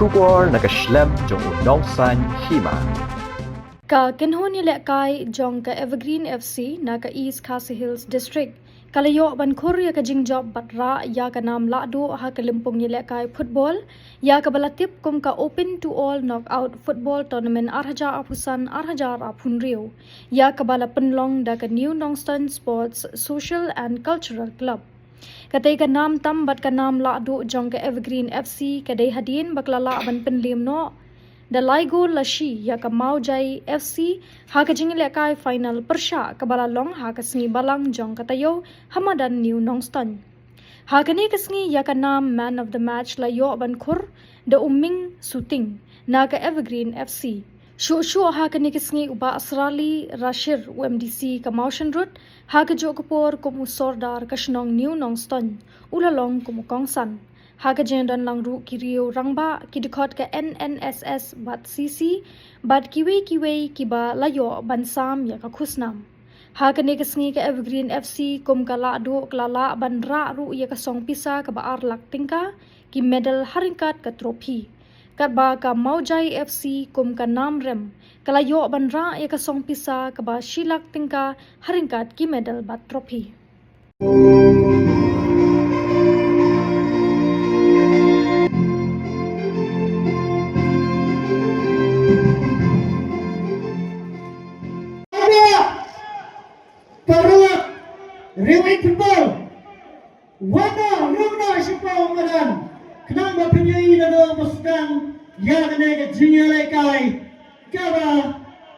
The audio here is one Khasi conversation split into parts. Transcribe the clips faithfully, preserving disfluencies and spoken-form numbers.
Khubor na ka shlem jong u nongsan hima. Ka kynhun ïalehkai jong ka Evergreen F C na ka East Khasi Hills District ka la ïoh ban khur ïa ka jingjop bad rah ïa ka nam lahduh ha ka lympung ïalehkai football ïa kaba la tip kum ka Open to All Knockout Football Tournament ar hajar arphew san ar hajar arphew hynriew, ïa kaba la pynlong da ka New Nongstoiñ Sports Social and Cultural Club. Katei ka nam tam bad ka nam lahduh jong ka Evergreen F C ka dei hadien ba ka la lah ban pynliem noh da lai gol la shi ïa ka Mawjai F C ha ka jingïalehkai final pyrshah kaba la long ha ka sngi Balang jong ka taïew ha madan New Nongstoiñ. Ha kane ka sngi ïa ka nam Man of the Match la ïoh ban khur da u Ming Suting na ka Evergreen F C. Shuh shuh ha kane ka sngi u Bah Srali Rashir, u M D C ka Mawshynrut, ha kajuh ka por kum u Sordar ka shnong New Nongstoiñ u la long kum u kongsan. Ha ka jingdon lang ruh ki riew rangbah, ki dkhot ka N N S S bad C C bad kiwei kiwei kiba la ïoh ban sam ïa ka khusnam. Ha kane ka sngi ka Evergreen F C kum ka lahduh ka la lah ban rah ruh ïa ka song pisa kaba ar lak tyngka, ki medal ha ryngkat ka trophy. Katba ka Mawjai F C kum ka nam rem ka la ïoh ban rah ïa ka song pisa kaba shi lak tyngka ha ryngkat ki medal bad trophy. Paralok riewai football. Wat nang rung noh shapoh madan khnang ba phin ïohi naduh ba sdang ïa kane ka jingïalehkai kaba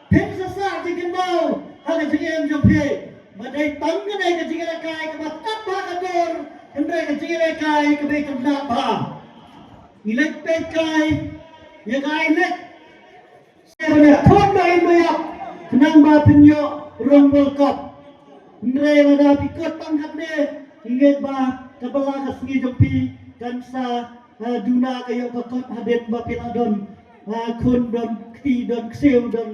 phin sa sah jingkynmaw ha ka jingim jong phi. Ba dei tang kane ka jingïalehkai kaba tap ha ka dur, hynrei ka jingïalehkai kaba khynnah bha. Ngi leit peit ïa ka ai leit. Khot da in ba ïap khnang ba phin ïoh rong World Cup. Hynrei lada phi khot tang katne, ngeit ba ka bylla ka sngi jong phi kan sa, eh, duna ka ïoh ka kot hadien ba phi la don, eh, khun, don kti, don ksiew, don.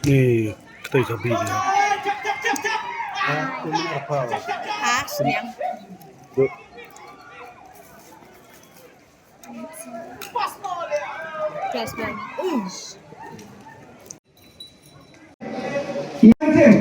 Ni, kita bisa beli ni. Ha, sniang. Flashbang. Uish. Yang tem,